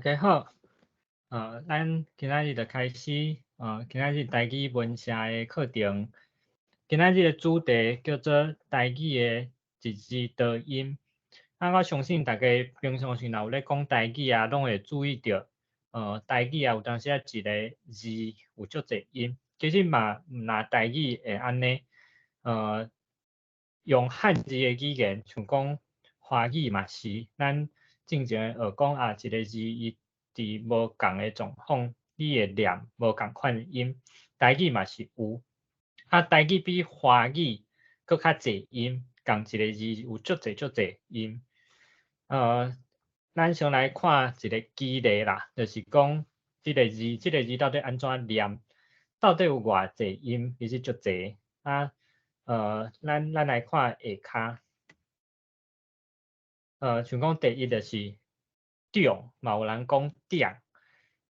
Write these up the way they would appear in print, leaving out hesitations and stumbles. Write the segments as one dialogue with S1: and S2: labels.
S1: 大家好，咱今仔日就開始，今仔日台語文寫的課程。今仔日的主題叫做台語的一字多音。啊，我相信大家平常時若有咧講台語啊，攏會注意著，台語啊有當時啊一個字有足濟音，其實嘛毋若台語會按呢，用漢字的語言，像講華語嘛是，咱進前學講啊，一個字伊佇無仝的狀況，你會念無仝款的音，台語嘛是有。啊，台語比華語閣較濟音，仝一個字有足濟足濟音。咱先來看一個舉例啦，就是講這個字，這個字到底按怎念？到底有偌濟音？其實足濟。啊，咱來看下跤。像講第一就是長，嘛有人講長，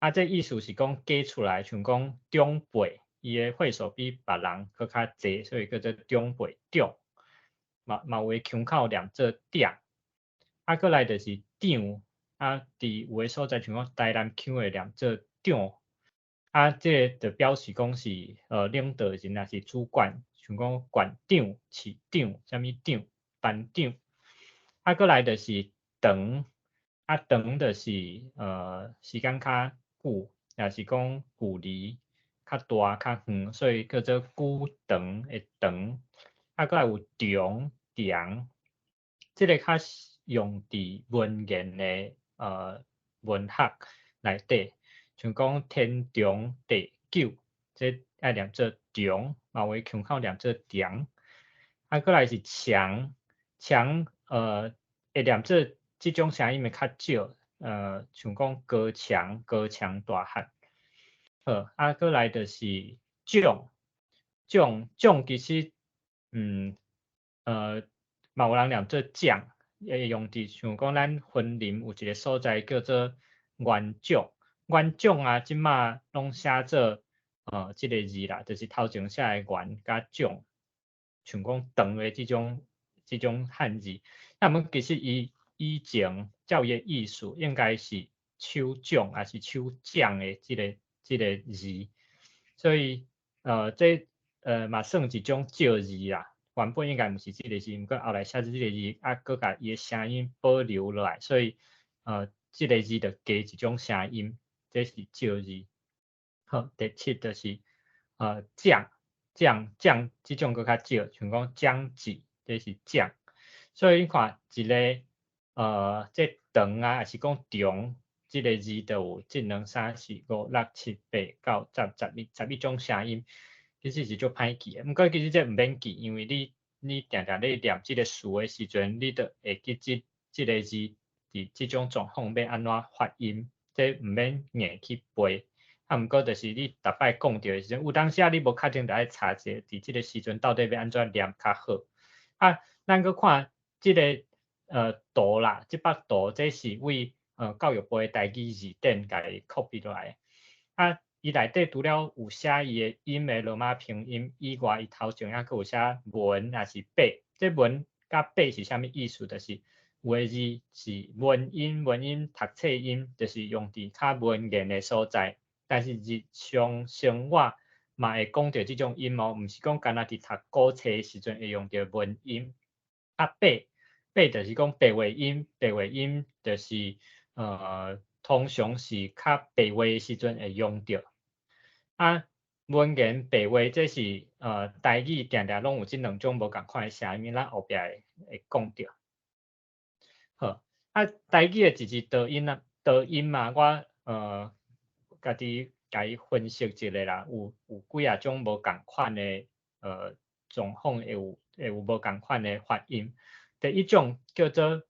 S1: 啊，這意思是講加出來，像講長輩，伊的歲數比別人閣較濟，所以叫做長輩長。嘛有的腔口念做長。啊，閣來就是長，啊，佇有的所在像講台南腔會念做長，啊，這个就表示講是領導人抑是主管，像講縣長、市長、啥物長、班長。啊，閣來就是長，啊長就是時間較久，抑是講距離較大較遠，所以叫做久長的長。啊，閣來有長、長，這个較用佇文言的文學內底，像講天長地久，這愛念做長，嘛有的腔口念做長。啊，閣來是強，強會念做這種聲音會較少，像講高牆、高牆大漢。好，啊，閣來就是獎，獎獎其實，嘛有人念做獎，會用佇像講咱雲林有一個所在叫做元獎，元獎啊，這馬攏寫做這个字啦，就是頭前寫的元佮獎，像講長的這種漢字。那麼其實伊以前照伊的意思，應該是手掌抑是手掌的這个字，所以這嘛算一種借字啦。原本應該毋是這个字，毋過後來寫做這個字，啊，閣共伊的聲音保留落來，所以這个字就加一種聲音，這是借字。好，第七就是將將將這種閣較少，像講將子，這是將。所以你看一個這長啊，抑是講長，這个字就有這兩三四五六七八九十十一十一種聲音，其實是足歹記的。毋過其實這毋免記，因為你定定咧念這个詞的時陣，你就會記這這个字佇這種狀況欲按怎發音，這毋免硬去背。啊，毋過就是你逐擺講著的時陣，有當時啊你無確定，就愛查者，佇這个時陣到底欲按怎念較好。啊，咱閣看這个圖啦，這幅圖這是為教育部的台語字典共伊 copy 落來的。啊，伊內底除了有寫伊的音的羅馬拼音以外，伊頭前猶閣有寫文抑是白。這文佮白是啥物意思？就是有的字是文音，文音讀冊音，就是用佇較文言的所在。但是日常生活嘛會講著這種音哦，毋是講干焦佇讀古冊的時陣會用著文音。啊，白白就是講白話音，白話音就是通常是較白話的時陣會用著。啊，文言白話這是台語定定攏有這兩種無仝款的聲音，咱後壁會講著。好，啊，台語的一字多音啊，多音嘛，我家己共伊分析一下啦，有幾仔種無仝款的狀況會有無仝款的發音。第一種叫做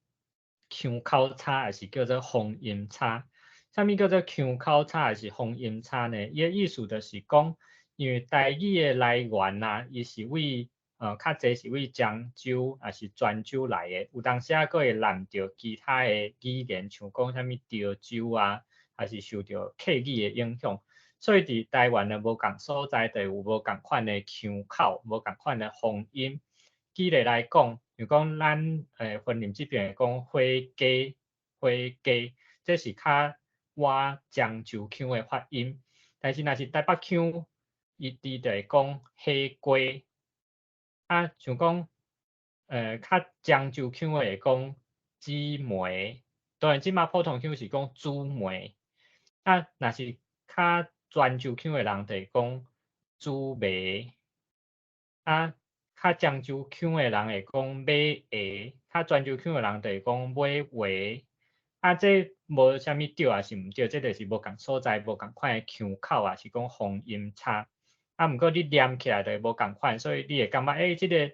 S1: 腔口差，抑是叫做方音差。啥物叫做腔口差，抑是方音差呢？伊的意思就是講，因為台語的來源啊，伊是為較濟是為漳州抑是泉州來的，有當時啊，閣會濫著其他的語言，像講啥物潮州啊，抑是受著客語的影響，所以佇台灣的無仝所在，就有無仝款的腔口，無仝款的方音。舉例來講，像講咱雲林這邊會講火雞，火雞，這是較倚漳州腔的發音，但是若是台北腔，伊佇就會講火鍋。啊，像講，較漳州腔的會講姊妹，當然這馬普通腔是講姊妹。啊，若是較泉州腔的人就會講煮糜。啊，較漳州腔的人會講買鞋，較泉州腔的人就會講買鞋。啊，這無啥物對抑是毋對，這就是無仝所在、無仝款的腔口，抑是講方音差。啊，毋過你念起來就會無仝款，所以你會感覺，欸，這個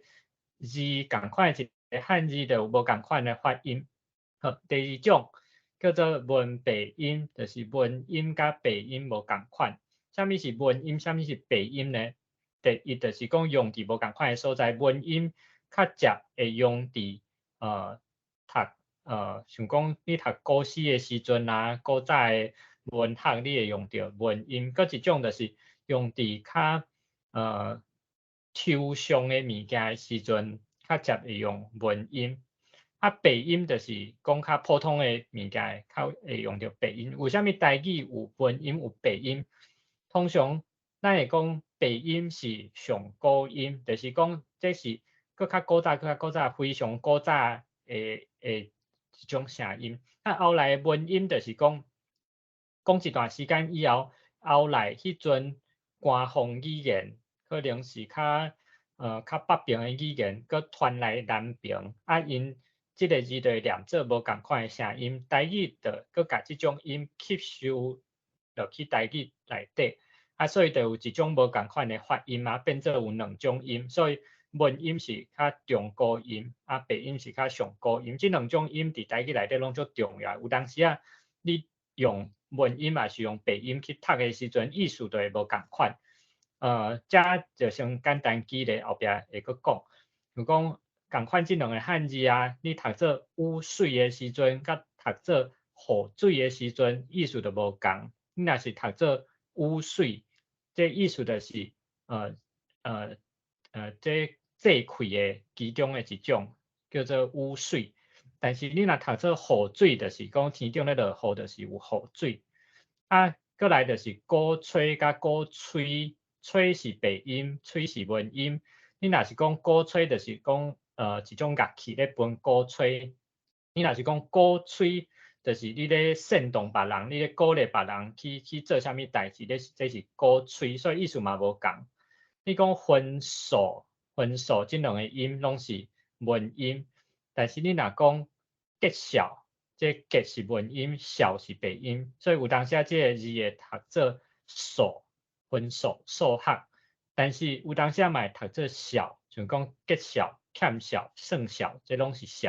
S1: 字仝款一個漢字就有無仝款的發音。好，第二種叫做文白音，就是文音佮白音無仝款。啥物是文音，啥物是白音呢？第一就是講用佇無仝款的所在，文音較捷會用佇讀像講你讀古詩的時陣啊，古早的文學你會用著文音。閣一種就是用佇較抽象的物件的時陣，較捷會用文音。啊，白音就是講較普通的物件，較會用著白音。為啥物台語有文音有白音？通常咱會講白音是上古音，就是講這是閣較古早、閣較古早、非常古早的一種聲音。啊，後來的文音就是講，講一段時間以後，後來彼陣官方語言可能是較北爿的語言，閣傳來南爿，啊，𪜶這个字就會念做無仝款的聲音，台語就閣共這種音吸收落去台語內底，啊，所以就有一種無仝款的發音啊，變做有兩種音，所以文音是較中古音，啊，白音是較上古音，這兩種音佇台語內底攏足重要。有當時啊，你用文音抑是用白音去讀的時陣，意思就會無仝款。遮就先簡單舉例，後壁會閣講，就講仝款這兩个漢字啊，你讀做雨水的時陣，佮讀做雨水的時陣，意思就無仝。你若是讀做雨水，這意思就是這祭氣的其中的一種，叫做雨水。但是你若讀做雨水，就是講天頂咧落雨，就是有雨水。啊，閣來就是鼓吹佮鼓吹，吹是白音，吹是文音。你若是講鼓吹，就是講一種樂器咧分鼓吹。你若是講鼓吹，就是你咧煽動別人，你咧鼓勵別人去做啥物代誌，這是鼓吹，所以意思嘛無仝。你講分數、分數，這兩个音攏是文音，但是你若講結數，這結是文音，數是白音，所以有當時啊，這个字會讀做數、分數、數學，但是有當時啊嘛會讀做數，像講結數、欠數、算數，這攏是數。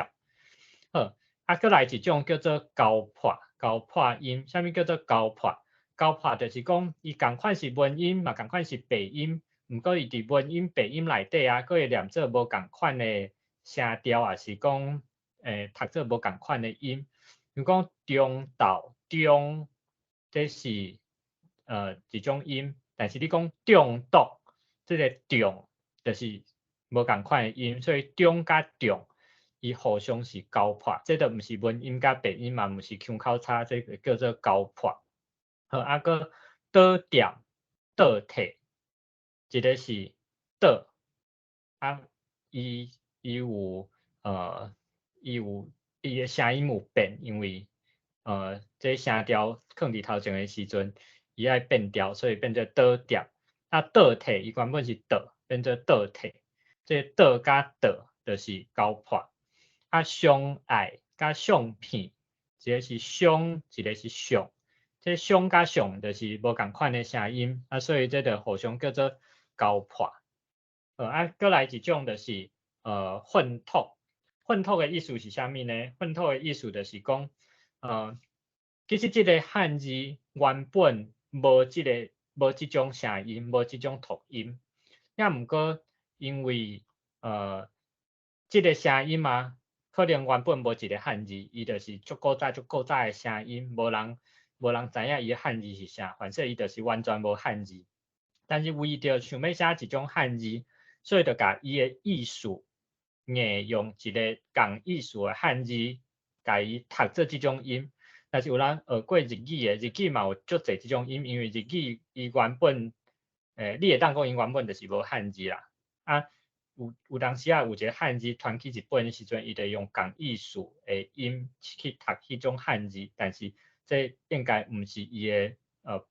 S1: 好，啊，閣來一種叫做交破，交破音，啥物叫做交破？交破就是講伊仝款是文音，嘛仝款是白音，毋過伊佇文音、白音內底啊，閣會念做無仝款的聲調，抑是講讀做無仝款的音。比如講中晝中，這是一種音，但是你講中毒，這个中就是無仝款的音，所以中佮中，伊互相是交破，這就毋是文音佮白音嘛，毋是腔口差，這個叫做交破。好，啊，閣倒店、倒退，一个是倒，啊，伊伊的聲音有變，因為這聲調囥佇頭前的時陣，伊愛變調，所以變做倒店。啊，倒退伊原本是倒，變做倒退，這倒佮倒就是交破。啊，相愛佮相片，一个是相，一个是上，這相佮上就是無仝款的聲音，啊，所以這就互相叫做交破。啊，閣來一種就是混讀，混讀的意思是啥物呢？混讀的意思就是講，其實這个漢字原本無這種聲音，無這種讀音，也毋過因為這个聲音啊，可能原本無一个漢字，伊就是足古早足古早的聲音，無人知影伊的漢字是啥，反正伊就是完全無漢字。但是為著想欲寫一種漢字，所以就共伊的意思硬用一个仝意思的漢字，共伊讀做這種音。若是有人學過日語的，日語嘛有足濟這種音，因為日語伊原本，你會當講伊原本就是無漢字啦。啊，有當時仔有一个漢字傳去日本的時陣，伊就用仝意思的音去讀彼種漢字，但是這應該毋是伊的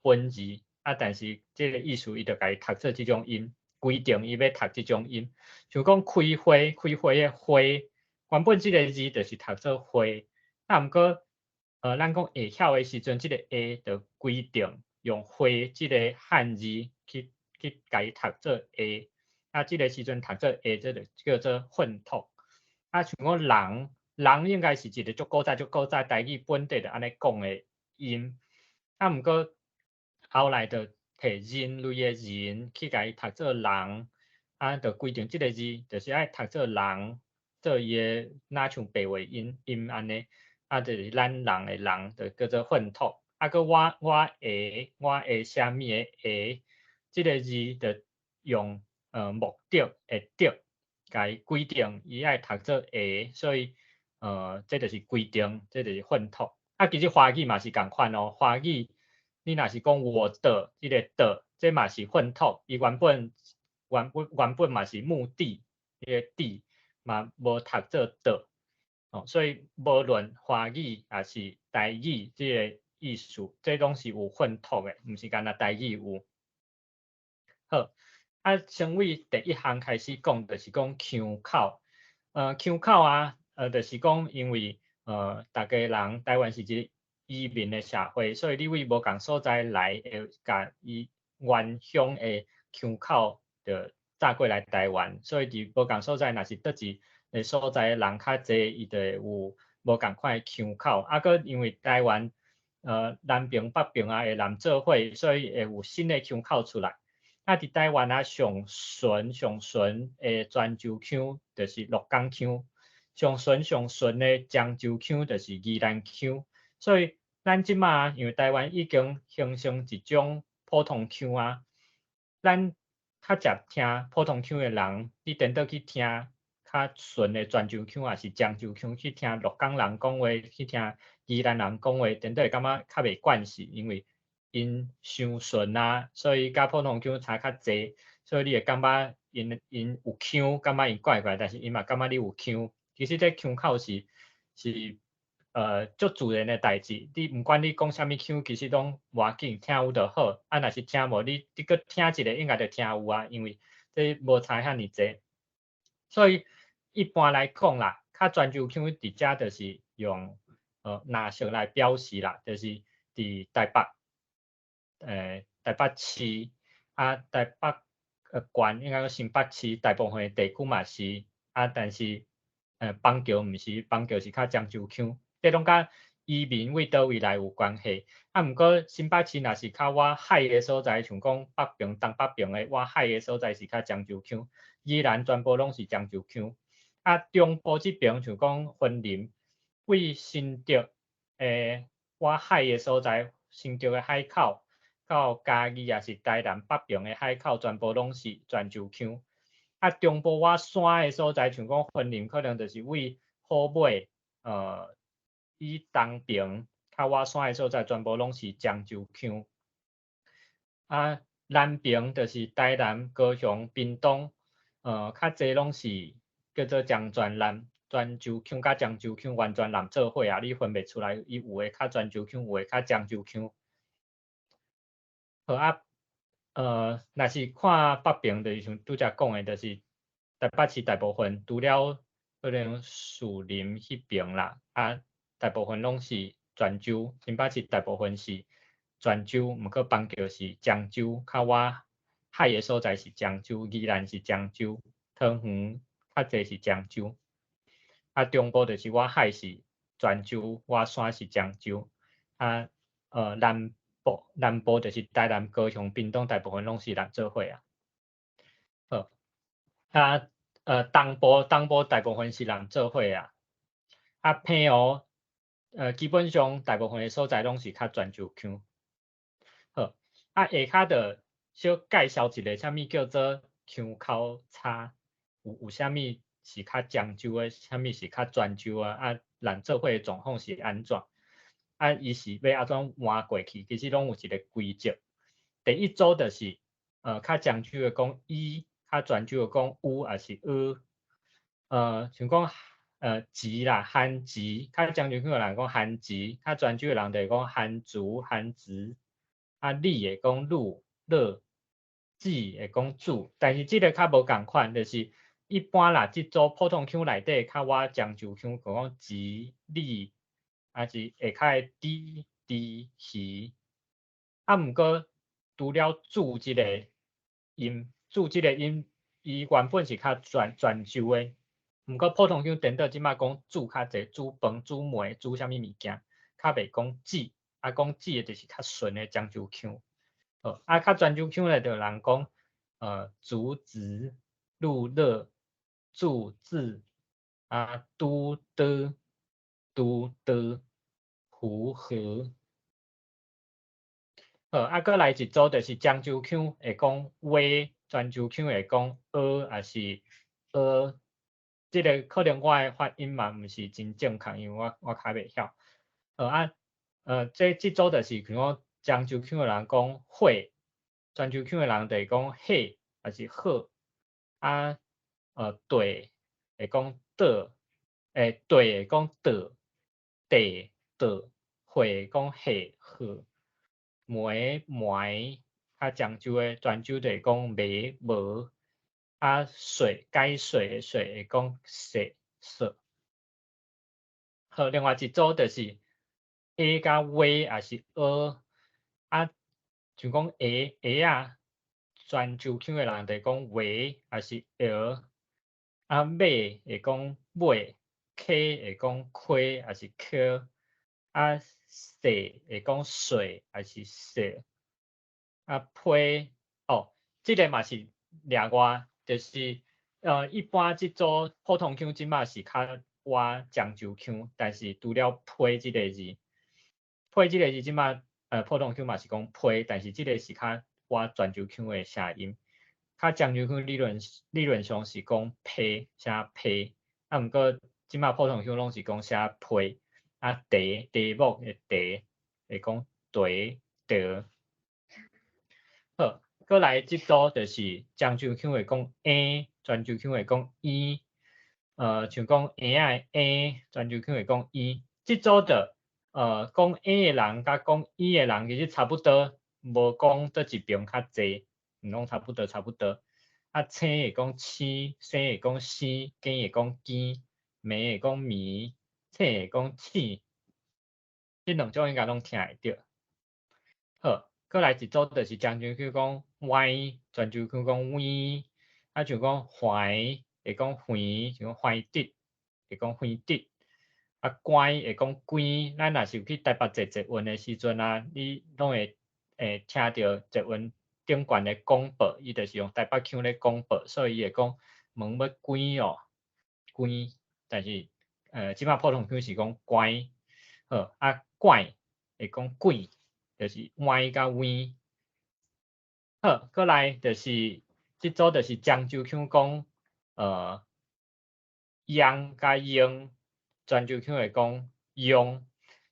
S1: 本字。啊，但是這个意思伊就共伊讀做這種音，規定伊欲讀這種音。像講開會，開會的會，原本這个字就是讀做會，啊，毋過咱講會曉的時陣，這个會就規定用會這个漢字去共伊讀做會，啊，這个時陣讀做會，這就叫做混讀。啊，像講人，人應該是一個足古早足古早台語本底就按呢講的音，啊，毋過後來就提人類的人去共伊讀做人，啊，就規定這个字就是愛讀做人，做伊的若像白話音按呢。啊，就是咱人的人，就叫做混讀。啊，閣我會啥物的會，這个字就用目的的的，共伊規定伊愛讀做會，所以這就是規定，這就是混讀。啊，其實華語嘛是仝款哦，華語你若是講我的這个的，這嘛是混讀，伊原本嘛是目的，彼个地嘛無讀做的。哦，所以無論華語抑是台語，這个意思，這攏是有混讀的，毋是干焦台語有。好，啊，先對第一項開始講，就是講腔口。腔口啊，就是講因為逐家人台灣是一個移民的社會，所以你對無仝所在來，會共伊原鄉的腔口就帶過來台灣，所以佇無仝所在，若是佗一个所在的人較濟，伊就會有無仝款的腔口。啊，閣因為台灣南爿北爿啊會濫做伙，所以會有新的腔口出來。啊，佇台灣啊，上純上純的泉州腔就是鹿港腔，上純上純的漳州腔就是宜蘭腔。所以咱這馬因為台灣已經形成一種普通腔啊，咱較捷聽普通腔的人，你顛倒去聽較純的泉州腔，抑是漳州腔，去聽鹿港人講話，去聽宜蘭人講話，顛倒會感覺較袂慣勢，因為𪜶傷純啊，所以佮普通腔差較濟，所以你會感覺𪜶有腔，感覺𪜶怪怪，但是𪜶嘛感覺你有腔。其實這腔口是足自然的代誌，你毋管你講啥物腔，其實攏無要緊，聽有就好。啊，若是聽無，你閣聽一下，應該就聽有啊，因為這無差遐爾濟。所以一般來講啦，較泉州腔佇遮就是用藍色來表示啦，就是佇台北，台北市啊，台北縣應該講新北市大部分的地區嘛是啊，但是板橋毋是，板橋是較漳州腔，這攏佮移民對佗位來有關係。啊，毋過新北市若是較倚海的所在，像講北爿、東北爿的倚海的所在是較漳州腔，宜蘭全部攏是漳州腔。啊，中部這爿像講雲林，對新竹的倚海的所在，新竹的海口到嘉義抑是台南北爿的海口，全部攏是泉州腔。啊，中部倚山的所在，像講雲林，可能就是對虎尾，以東爿較倚山的所在，全部攏是漳州腔。啊，南爿就是台南、高雄、屏東，較濟攏是叫做漳泉南，泉州腔佮漳州腔完全濫做伙啊，你分袂出來，伊有的較泉州腔，有的較漳州腔。好啊，若是看北爿，就是像拄才講的，就是台北市大部分除了可能士林彼爿啦，啊，大部分攏是泉州，新北市大部分是泉州，毋過板橋是漳州，較倚海的所在是漳州，宜蘭是漳州，桃園較濟是漳州。啊，中部就是倚海是泉州，倚山是漳州。啊，南部就是台南、高雄、屏東，大部分攏是濫做伙啊。好，啊，東部大部分是濫做伙啊。啊，澎湖，基本上大部分的所在攏是較泉州腔。好，啊，下跤就小介紹一下，啥物叫做腔口差，有啥物是較漳州的，啥物是較泉州的，啊，濫做伙的狀況是按怎？啊，伊是欲按怎換過去，其實攏有一个規則。第一組就是，較漳州的講伊，較泉州的講有，抑是呃。像講，字啦，番薯，較漳州腔的人講番薯，較泉州的人就會講番薯、番薯。啊，你會講汝、樂，子會講子，但是這个較無仝款，就是一般啦，這組普通腔內底較倚漳州腔，就講子、你，抑是下跤的豬、豬、魚。啊，毋過除了子這个音，子這个音，伊原本是較泉州的，毋過普通腔顛倒這擺講煮較濟，煮飯、煮糜、煮啥物物件，較袂講子，啊講子的就是較純的漳州腔。好，啊較泉州腔咧，就有人講，竹子、鹿樂、柱子、啊拄的、拄的、符合。好，啊，閣來一組就是漳州腔會講話，泉州腔會講呃，抑是呃。這个可能我的發音嘛毋是真正確，因為我較袂曉。啊，這組就是像講漳州腔的人講會，泉州腔的人就會講嘿，抑是好。啊，對會講的，對會講的，地的，會講嘿好。糜糜，較漳州的泉州就會講糜無。啊，水解水的水會講雪雪。好，另外一組就是 A 佮 V，抑是呃，啊，像講鞋鞋仔，泉州腔的人就會講鞋，抑是搖。啊，馬會講尾，溪會講溪，抑是柯。啊，雪會講水，抑是雪。啊，批哦，這个嘛是另外，就是一般這組普通腔這擺是較倚漳州腔，但是除了批這个字，批這个字這擺普通腔嘛是講批，但是這个是較倚泉州腔的聲音。較漳州腔理論上是講批，寫批，啊，毋過這擺普通腔攏是講寫批。啊，題題目的題會講題題。好，閣來這組就是漳州腔會講嬰，泉州腔會講嬰。像講嬰仔的嬰，泉州腔會講嬰。這組就講嬰的人佮講嬰的人其實差不多，無講佗一爿較濟，攏差不多差不多。啊，青會講青，生會講生，羹會講羹，糜會講糜，醒會講醒。這兩種應該攏聽會著。好，閣來一組就是漳州腔講歪，泉州腔講歪，啊像講懷會講懷，像講懷直會講懷直，啊關會講關。咱若是有去台北坐捷運的時陣啊，你攏會聽著捷運頂懸的廣播，伊就是用台北腔咧廣播，所以伊會講門欲關哦，關，但是這擺普通腔是講關，好啊怪會講鬼，就是歪佮歪。好，閣來就是這組就是漳州腔講用佮用，泉州腔會講用，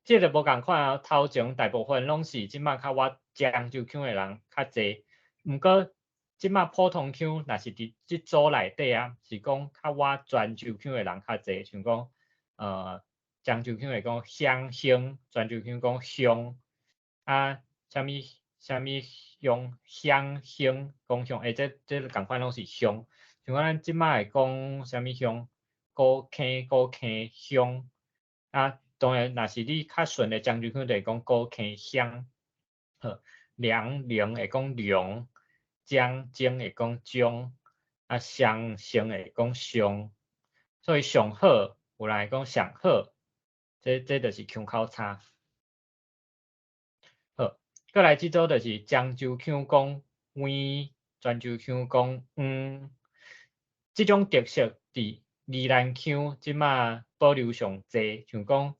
S1: 這个無仝款啊。頭前大部分攏是這擺較倚漳州腔的人較濟，毋過這擺普通腔若是佇這組內底啊，是講較倚泉州腔的人較濟，像講漳州腔會講鄉鄉，泉州腔講鄉，啊，啥物啥物鄉鄉鄉講鄉，這仝款攏是鄉，像講咱這擺會講啥物鄉，古坑鄉，啊，當然若是你較順的漳州腔就會講古坑鄉，好，涼涼會講涼，漿漿會講漿，啊，雙雙會講上，所以上好有人會講上好，這就是腔口差。好，閣來這組就是漳州腔講歪，泉州腔講黃，這種特色佇宜蘭腔這擺保留上濟，像講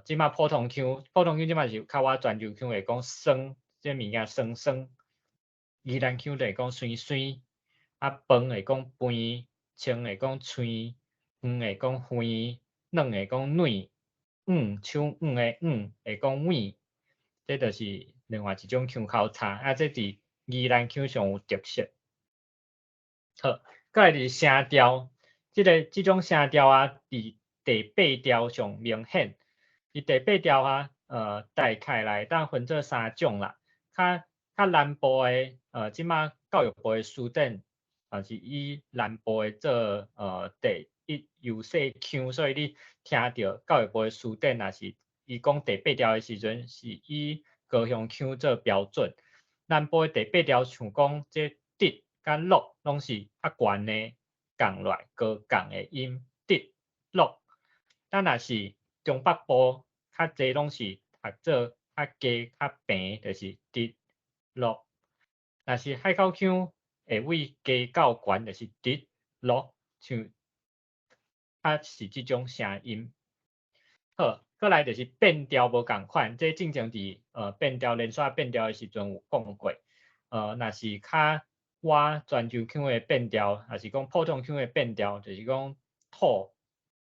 S1: 這擺普通腔，普通腔這擺是較倚泉州腔會講酸，這个物件酸酸，宜蘭腔就會講酸酸，啊飯會講飯，穿會講穿，遠會講遠，軟會講軟，五，手五的五會講位，這就是另外一種腔口差。啊，這佇宜蘭腔上有特色。好，過來就是聲調，這種聲調啊，佇第八調上明顯。佇第八調啊，大概來當分做三種啦。較南部的，這馬教育部的辭典，也是以南部的做第一優勢腔，所以你聽著教育部的辭典，若是伊講第八調的時陣，是以高雄腔做標準。南部的第八調像講這直佮落，攏是較懸的降落來高降的音，直落。咱若是中北部，較濟攏是讀做較低較平，就是直落。若是海口腔會為低到懸，就是直落，像較是這種聲音。好，過來就是變調無仝款，這進前佇變調連續變調的時陣有講過。若是較倚泉州腔的變調，抑是講普通腔的變調，就是講土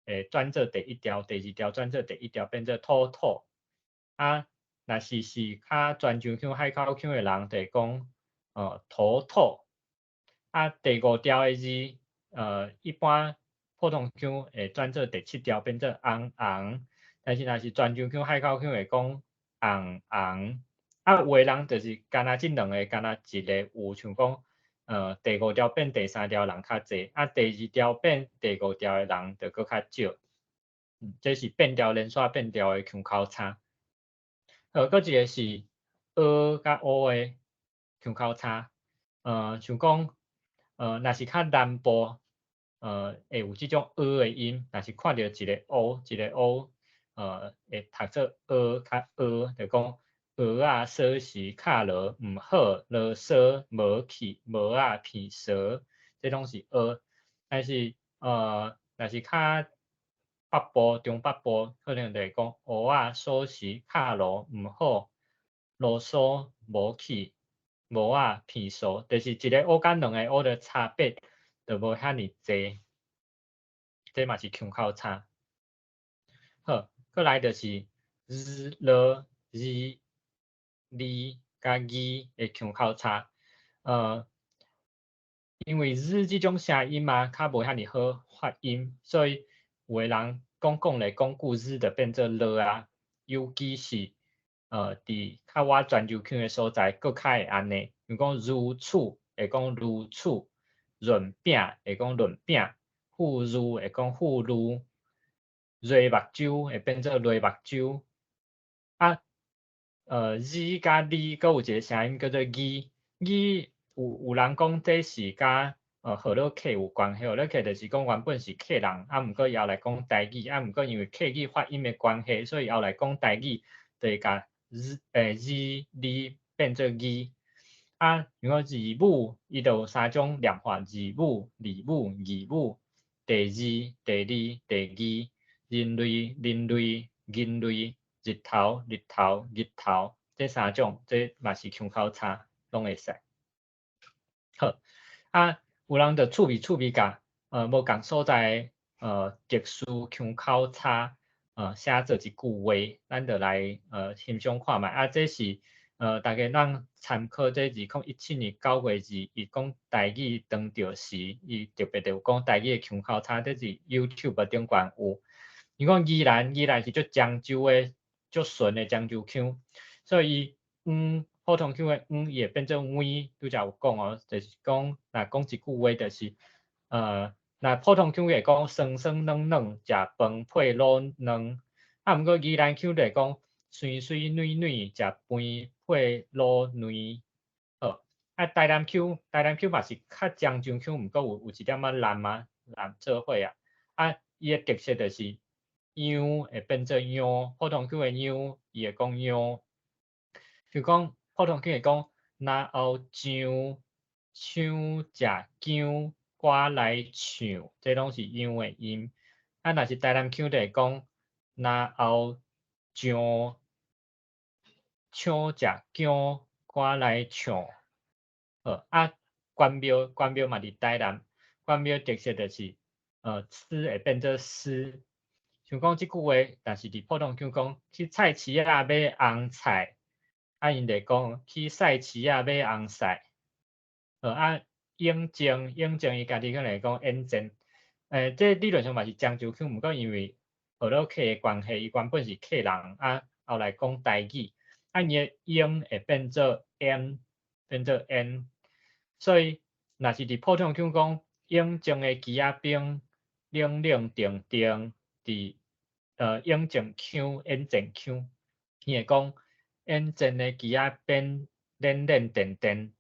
S1: 會轉做第一調，第二調轉做第一調，變做土土。啊，若是較泉州腔、海口腔的人，就會講土土。啊，第五調的字，一般普通腔會轉做第七調，變做紅紅。但是若是泉州腔、海口腔會講紅紅。啊，有的人就是干焦這兩个，干焦一个有像講，第五調變第三調人較濟，啊，第二調變第五調的人就閣較少。這是變調連續變調的腔口差。好，閣一个是蚵佮烏的腔口差。像講，若是較南部，會有這種蚵的音，若是看著一个烏，一个烏，會讀做蚵較蚵，就講蚵仔鎖匙敲落毋好，囉嗦無去，無仔鼻趖，這攏是蚵。但是，若是較北部、中北部，可能就會講蚵仔鎖匙敲落毋好，囉嗦無去，無仔鼻趖，就是一个烏佮兩個烏的差別就無遐爾濟，這嘛是腔口差。好，過來就是 z、l、z、l佮 g 的腔口差。因為 z 這種聲音啊，較無遐爾好發音，所以有的人講講咧講久 z 就變做 l 啊，尤其是佇較倚泉州腔的所在，閣較會按呢。比如講如此會講如此，潤餅會講潤餅，富裕會講富裕，泪目睭會變做淚目睭。啊，z 佮 l 閣有一个聲音叫做 g，g 有人講這是佮河洛客有關係，河洛客就是講原本是客人，啊，毋過後來講台語，啊，毋過因為客語發音的關係，所以後來講台語就會共 z、l 變做 g。啊，如果字母，伊就有三種念法：字母、字母、字母。第二、第二、第二，人類、人類、人類，日頭、日頭、日頭，這三種，這嘛是腔口差，攏會使。好，啊，有人就趣味趣味共無仝所在特殊腔口差，寫做一句話，咱就來欣賞看覓。啊，這是大家咱參考這2017年9月2日，講台語當著時，伊特別就有講台語的腔口差，這是 YouTube 頂懸有。伊講宜蘭，宜蘭是足漳州的，足純的漳州腔，所以伊普通腔的嗯，伊會變做微，拄才有講哦，就是講若講一句話，就是若普通腔會講酸酸軟軟，食飯配滷卵，啊，毋過宜蘭腔就會講水水軟軟，食飯配滷卵。好，啊，台南腔，台南腔嘛是較漳州腔，毋過有一點仔南啊，南做伙啊，啊，伊的特色就是樣會變做樣，普通腔的樣，伊會講樣，就講普通腔會講若後上搶食薑，歌來唱，這攏是樣的音。啊，若是台南腔就會講若後上搶食薑，歌來唱。好，啊，關廟關廟嘛佇台南，關廟特色就是，吃會變做思，像講這句話，但是佇普通腔講去菜市仔買紅菜，啊𪜶就講去菜市仔買紅菜。啊，永靖永靖伊家己可能會講演戰，這理論上嘛是漳州腔，毋過因為學落客的關係，伊原本是客人，啊後來講台語，啊伊的永會變做 n，變做 n，所以若是佇普通腔講永靖的機仔兵冷冷定定，佇永靖腔演戰腔，伊會講演戰的機仔兵冷冷定定。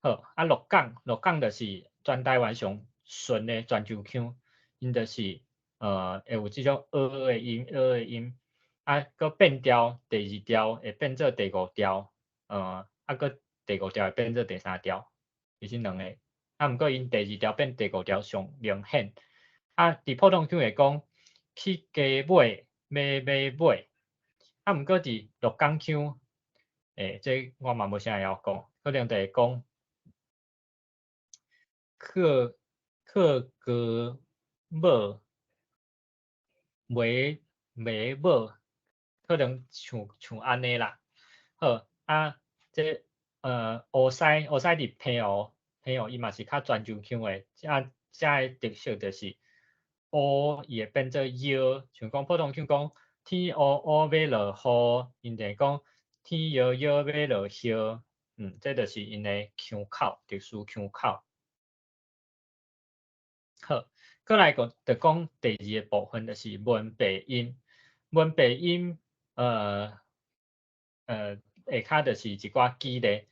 S1: 好，啊鹿港，鹿港就是全台灣上純的泉州腔，𪜶就是會有這種呃的音，呃的音，啊，閣變調，第二調會變做第五調，啊，閣第五調會變做第三調，其實兩個，啊，毋過𪜶第二調變第五調上明顯。啊，佇普通腔會講去街尾買買買，啊，毋過佇鹿港腔，這我嘛無啥會曉講，可能就會講去去街尾買買某，可能像像按呢啦。好，啊，這烏西烏西佇澎湖，澎湖伊嘛是較泉州腔的，這遮的特色就是烏伊會變做搖，像講普通腔講天烏烏欲落雨，𪜶就會講天搖搖欲落雨，這就是𪜶的腔口，特殊腔口。好，過來講就講第二个部分，就是文白音。文白音，下跤就是一寡舉例。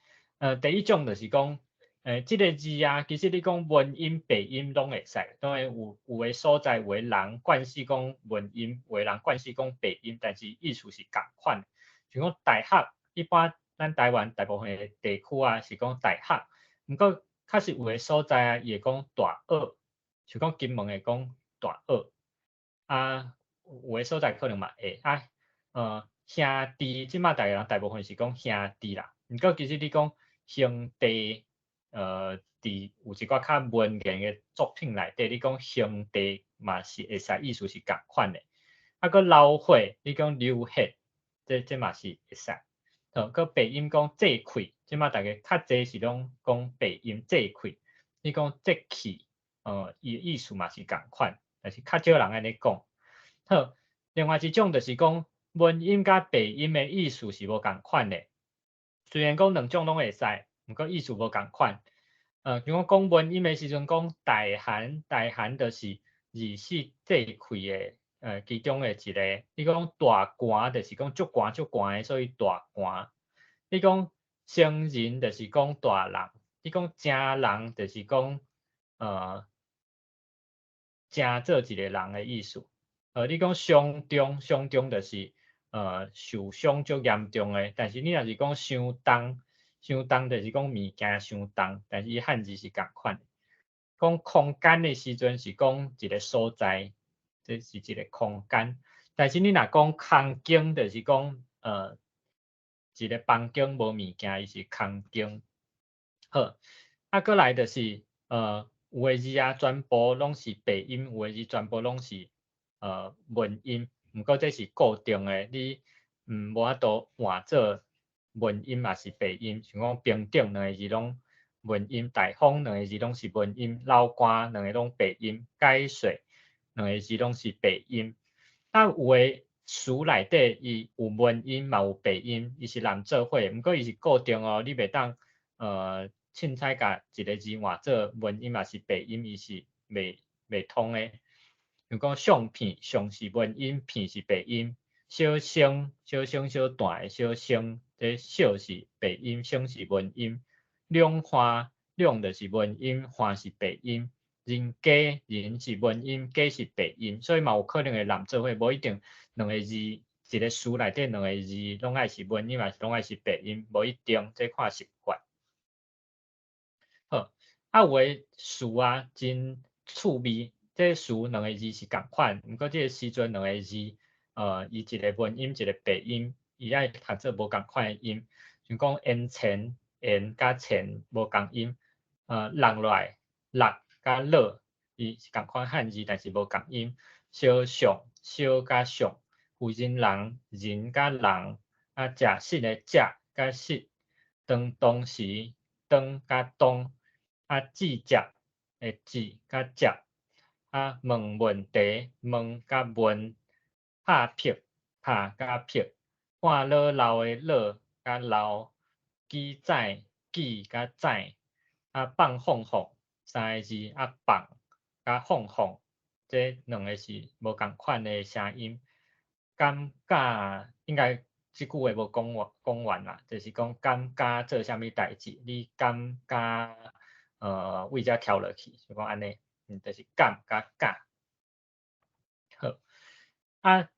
S1: 第一種就是講，這个字啊，其實你講文音、白音攏會使。當然有有的所在，有的人慣勢講文音，有的人慣勢講白音，但是意思是仝款。像講大學，一般咱台灣大部分的地區啊是講大學，毋過確實有的所在啊，伊會講大學，像講金門會講大學，啊，有的所在可能嘛會啊，兄弟，這馬逐个人大部分是講兄弟啦，毋過其實你講兄弟，佇有一寡較文言的作品內底，你講兄弟嘛是會使，意思是仝款的。啊，閣流血，你講流血，這這嘛是會使。好，閣白音講這氣，這馬逐家較濟是攏講白音這氣，你講這氣，伊的意思嘛是仝款，但是較少人按呢講。好，另外一種就是講文音佮白音的意思是無仝款的。雖然講兩種攏會使，毋過意思無仝款。像講講文音的時陣，講大寒，大寒就是二十四節氣的其中的一个。你講大寒，就是講足寒足寒的，所以大寒。你講成人，就是講大人。你講成人，就是講成做一个人的意思。你講傷重，傷重就是受傷足嚴重的。但是你若是講傷重，傷重就是講物件傷重，但是伊漢字是仝款。講空間的時陣是講一个所在，這是一个空間。但是你若講空間，就是講一个房間無物件，伊是空間。好，啊，過來就是有的字啊，全部攏是白音；有的字全部攏是文音。毋過這是固定的，你無法度換做文音抑是白音。像講平頂兩個字攏文音，大風兩個字攏是文音，流汗兩個攏白音，解說兩個字攏是白音。啊，有的詞內底伊有文音嘛有白音，伊是連做伙，毋過伊是固定哦，你袂當凊彩共一个字換做文音抑是白音，伊是袂袂通的。像講相片，相是文音，片是白音；小聲，小聲小段的小聲，這小是白音，聲是文音。兩岸，兩就是文音，岸是白音。人家，人是文音，家是白音，所以嘛有可能會連做伙，無一定兩个字一个詞內底兩个字攏愛是文音，抑是攏愛是白音，無一定，這看習慣。好，啊有的詞啊真趣味，這詞兩个字是仝款，毋過這个時陣兩个字，伊一个文音，一个白音，伊愛讀做無仝款的音，像講煙塵，煙佮塵無仝音，落落來，落佮落，伊是仝款漢字，但是無仝音。相像，相佮上，婦人人，人佮人，啊，食實的食佮實，當當時，當佮當，啊，節接的節佮接，啊，問問題，問佮問，拍拍，拍佮拍，半老老的老佮老，記載，記佮載，啊，放放放，三个字，啊，放佮放放，這兩个是無仝款的聲音。感覺應該這句話無講完講完啦，就是講感覺做啥物代誌，你感覺為遮跳落去，就講按呢，就是感佮甲。好，啊，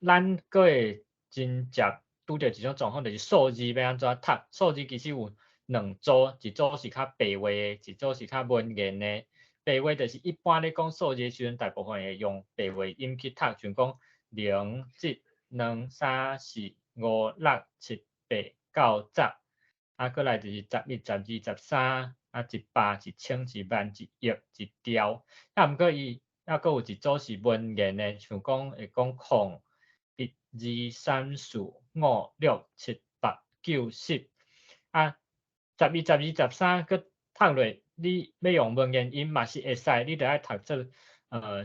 S1: 咱閣會真捷拄著一種狀況，就是數字欲按怎讀？數字其實有兩組，一組是較白話的，一組是較文言的。白話就是一般咧講數字的時陣，大部分會用白話音去讀，像講零、一、兩、三、四、五、六、七、八、九、十，啊，過來就是十一、十二、十三，啊，一百、一千、一萬、一億、一兆。啊，毋過伊猶閣有一組是文言的，像講會講空、一、二、三、四、五、六、七、八、九、十，啊，十一、十二、十三，閣讀落，你欲用文言音嘛是會使，你著愛讀做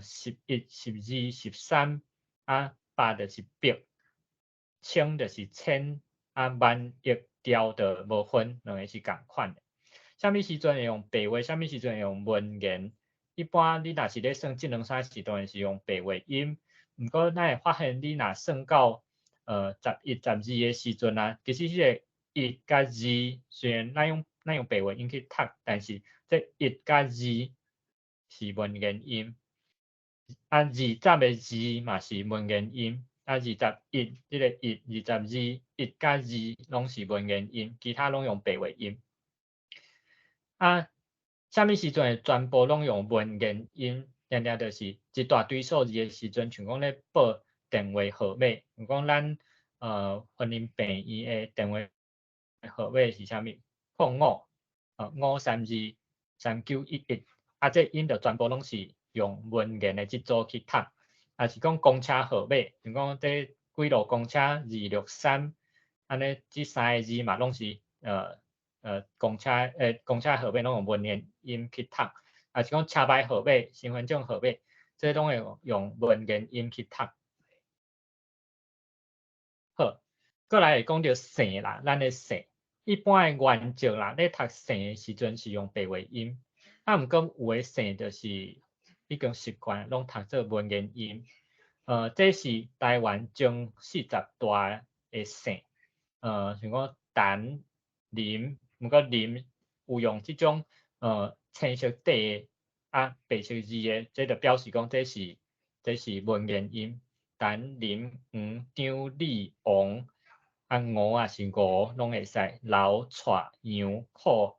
S1: 十一、十二、十三，啊，百就是百，千就是千，啊，萬、億、兆就無分，兩个是仝款的。啥物時陣會用白話，啥物時陣會用文言？一般你若是咧算這兩三時，當然是用白話音。毋過咱會發現，你若算到十一、十二的時陣啊，其實彼个一佮二，雖然咱用白話音去讀，但是這一佮二是文言音，啊，二十的二嘛是文言音，啊，21，這个一、22，一佮二攏是文言音，其他攏用白話音。啊，啥物時陣會全部攏用文言音？定定就是一大堆數字的時陣，像講咧報電話號碼，像講咱雲林病院的電話號碼是啥物？05 532-3911，啊，這音就全部攏是用文言的這組去讀，啊是講公車號碼，像講這幾路公車263，按呢這三个字嘛攏是公車號碼攏用文言音去讀，啊是講車牌號碼、身份證號碼，這攏會用文言音去讀。好，過來會講著姓啦，咱的姓，一般的原則啦，咧讀姓的時陣是用白話音，啊，毋過有的姓就是已經習慣攏讀做文言音。這是台灣前四十大的姓，像講陳、林，毋過林有用這種青色底的啊白色字的，這就表示講這是文言音。陳、林、黃、張、李、王，啊吳也是吳攏會使。劉、蔡、楊、柯、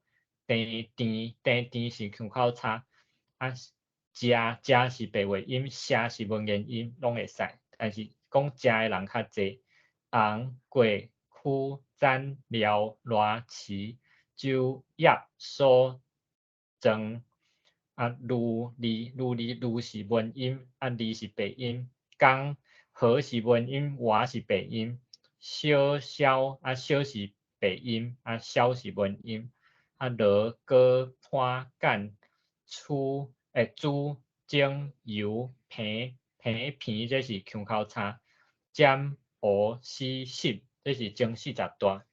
S1: 鄭、田、鄭田是腔口差，啊謝謝是白話音，謝是文言音，攏會使。但是講謝的人較濟。洪、郭、許、詹、廖、賴、徐、周、葉、蘇、莊，啊呂、李、呂李、呂是文音，啊李是白音。江、何是文音，隈是白音。蕭、蕭，啊蕭是白音，啊蕭是文音。啊羅、高、潘、簡、楚、朱、鍾、游、彭、彭、彭，這是腔口差。詹、吳、施、釋，這是前四十大。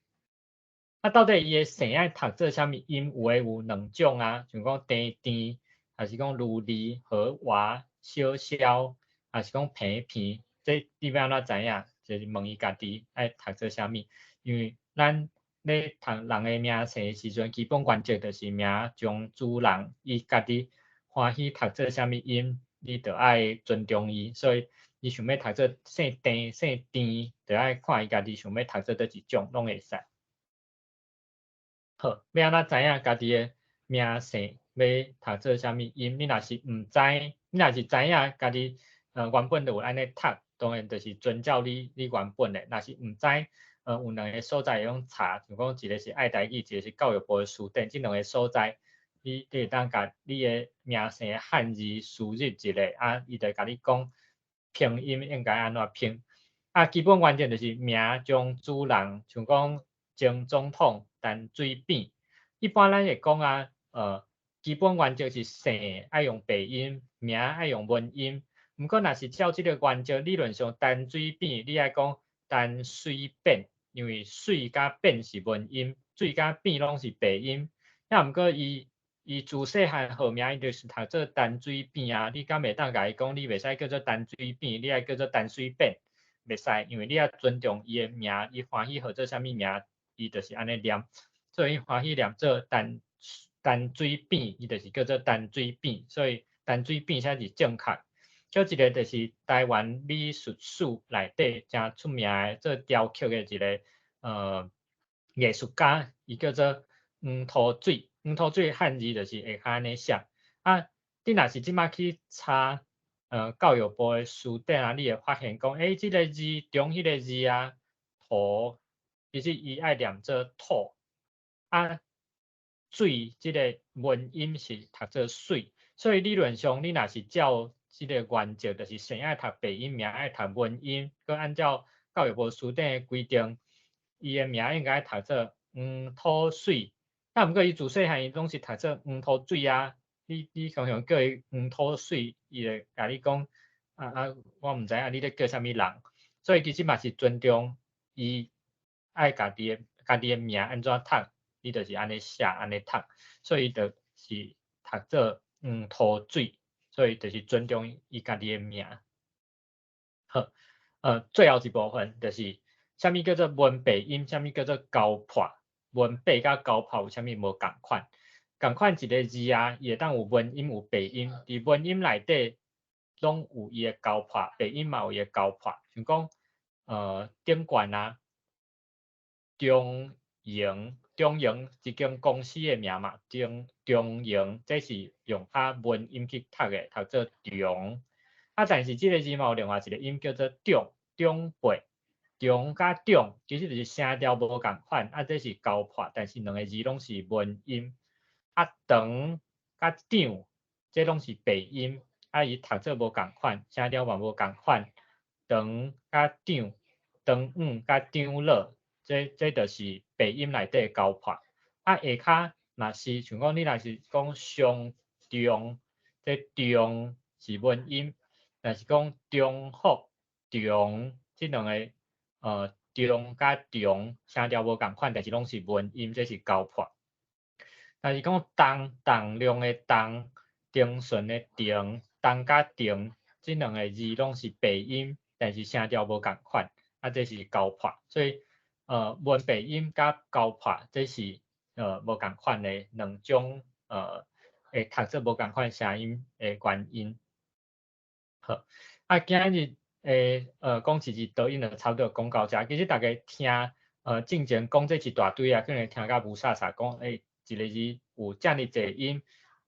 S1: 啊，到底伊的姓愛讀做啥物音？有的有兩種啊，像講鄭、田，還是講呂、李、何、隈、蕭、蕭，還是講彭、彭，這你欲按怎知影？就是問伊家己愛讀做啥物。因為咱咧讀人的名姓的時陣，基本原則就是名從主人，伊家己歡喜讀做啥物音，你著愛尊重伊。所以伊想欲讀做姓鄭、姓田，著愛看伊家己想欲讀做佗一種，攏會使。好，欲按怎知影家己的名姓欲讀做啥物音？你若是毋知，你若是知影家己原本就有按呢讀，當然就是遵照你原本的。若是毋知，有兩个所在會用查，像講一个是愛台語，一个是教育部的辭典，這兩个所在，你會當共你的名姓漢字輸入一下，啊，伊就會共你講。拼音應該按怎拼。啊，基本原則就是名將主人，像講前總統陳水扁。一般咱會講啊，基本原則是姓愛用白音，名愛用文音。毋過若是照這个原則，理論上陳水扁，你愛講陳水扁，因為水佮扁是文音，水佮扁攏是白音。啊，毋過伊自細漢號名伊就是讀做陳水扁啊，你敢會當共伊講你袂使叫做陳水扁，你愛叫做陳水扁？袂使，因為你愛尊重伊的名，伊歡喜號做啥物名，伊就是按呢念，所以伊歡喜念做陳水扁，伊就是叫做陳水扁，所以陳水扁才是正確。閣一个就是台灣美術史內底誠出名的做雕刻的一个藝術家，伊叫做黃土水，黃土水漢字就是會按呢寫。啊，你若是這擺去查教育部的辭典啊，你會發現講，欸，這个字中彼个字啊，土，其實伊愛念做土，啊，水這个文音是讀做媠，所以理論上你若是照這个原則，就是姓愛讀白音，名愛讀文音，閣按照教育部辭典的規定，伊的名應該讀做黃土水。啊，毋過伊自細漢伊攏是讀做黃土水啊，你常常叫伊黃土水，伊會共你講，啊啊，我毋知影你咧叫啥物人，所以其實嘛是尊重伊愛家己的名按怎讀，伊就是按呢寫按呢讀，所以就是讀做黃土水，所以就是尊重伊家己的名。好，最後一部分就是啥物叫做文白音，啥物叫做交破。文白佮交破有啥物無仝款？仝款一个字啊，伊會當有文音有白音，佇文音內底攏有伊的交破，白音嘛有伊的交破。像講，頂懸啊，中營，中營一間公司的名嘛，中營，這是用較文音去讀的，讀做中。啊，但是這个字嘛有另外一个音叫做長，長輩。中佮長其實就是聲調無仝款，啊，這是交破，但是兩个字攏是文音。啊，長佮長，這攏是白音，啊，伊讀做無仝款，聲調嘛無仝款。長佮長，長遠佮長老，這就是白音內底交破。啊，下跤若是像講你若是講上中，這中是文音，若是講中福中，這兩个中佮長聲調無仝款，但是攏是文音，這是交破。若是講重，重量的重，重順的重，重佮重，這兩个字攏是白音，但是聲調無仝款，啊，這是交破。所以，文白音佮交破，這是無仝款的兩種會讀做無仝款聲音的原因。好，啊，今仔日講一字多音就差不多講到遮。其實大家聽進前講這一大堆啊，可能聽甲霧煞煞，講欸，一个字有遮爾濟音，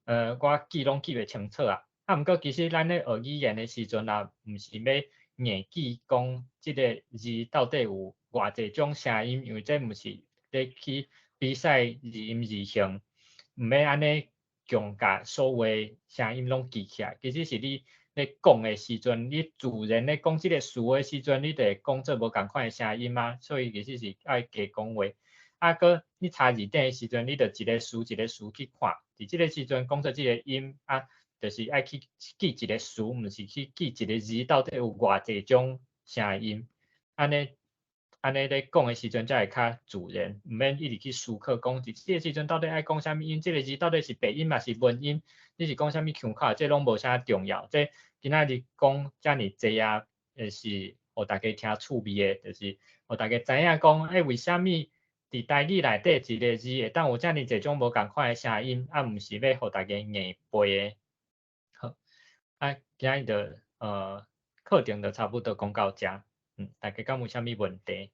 S1: 我記攏記袂清楚啊。啊，毋過其實咱咧學語言的時陣啊，毋是欲硬記講這个字到底有偌濟種聲音，因為這毋是咧去比賽字音字形，毋免按呢強共所有的聲音攏記起來。其實是你咧講的時陣，你自然咧講這个詞的時陣，你就會講做無仝款的聲音啊。所以其實是愛加講話。啊，閣你查字典的時陣，你就一个詞一个詞去看，佇這个時陣講出這个音啊，就是愛去記一个詞，毋是去記一个字到底有偌濟種聲音。按呢按呢咧講的時陣才會較自然，毋免一直去思考講佇這个時陣到底愛講啥物音，這个字到底是白音抑是文音，你是講啥物腔口，這攏無啥重要。這今仔日講遮爾濟啊，是予大家聽趣味的，就是予大家知影講，欸，為啥物佇台語內底一个字會當有遮爾濟種無仝款的聲音，啊，毋是欲予大家硬背的。好，啊，今仔日就課程就差不多講到遮，大家敢有啥物問題？